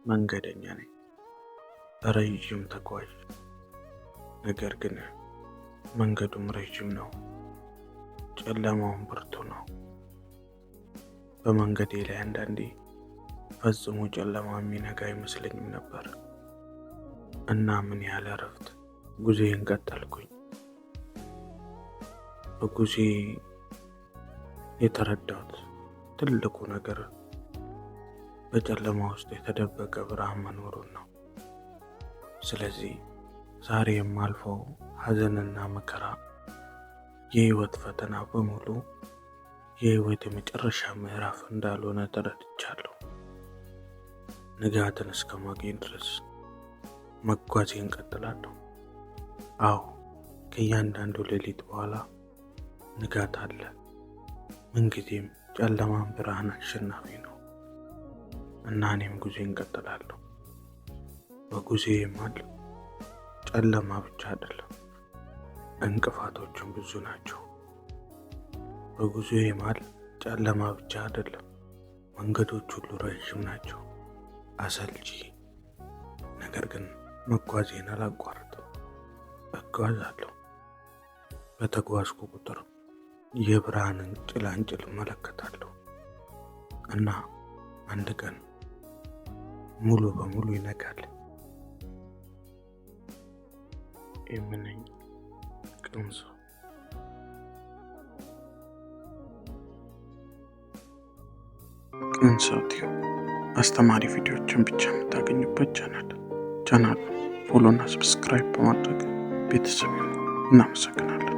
መንገደኛ ነኝ፣ ረዥም ተጓዥ። ነገር ግን መንገዱም ረዥም ነው፣ ጨለማውም ብርቱ ነው። በመንገዴ ላይ አንዳንዴ ፈጽሞ ጨለማ የሚነጋ አይመስለኝም ነበር እና ምን ያህል እረፍት ጉዞዬን ቀጠልኩኝ። በጉዞዬ የተረዳሁት ትልቁ ነገር በጨለማ ውስጥ የተደበቀ ብርሃን መኖሩን ነው። ስለዚህ ዛሬ የማልፈው ሐዘንና መከራ፣ የህይወት ፈተና በሙሉ የህይወት የመጨረሻ ምዕራፍ እንዳልሆነ ተረድቻለሁ። ንጋትን እስከማገኝ ድረስ መጓዜን እቀጥላለሁ። አዎ፣ ከእያንዳንዱ ሌሊት በኋላ ንጋት አለ። ምንጊዜም ጨለማን ብርሃን አሸናፊ ነው እና እኔም ጉዞዬን እቀጥላለሁ። በጉዞዬ መሃል ጨለማ ብቻ አይደለም፣ እንቅፋቶችም ብዙ ናቸው። በጉዞዬ መሃል ጨለማ ብቻ አይደለም፣ መንገዶች ሁሉ ረዥም ናቸው፣ አሰልቺ። ነገር ግን መጓዜን አላቋርጥም፣ እጓዛለሁ። በተጓዝኩ ቁጥር የብርሃንን ጭላንጭል እመለከታለሁ እና አንድ ቀን ሙሉ በሙሉ ይነጋል። የምነኝ ቅን ሰው። ቅን ሰው ቲዩብ፣ አስተማሪ ቪዲዮዎችን ብቻ የምታገኙበት ቻናል። ቻናሉን follow እና subscribe በማድረግ ቤተሰብ ይሁኑ። እናመሰግናለን።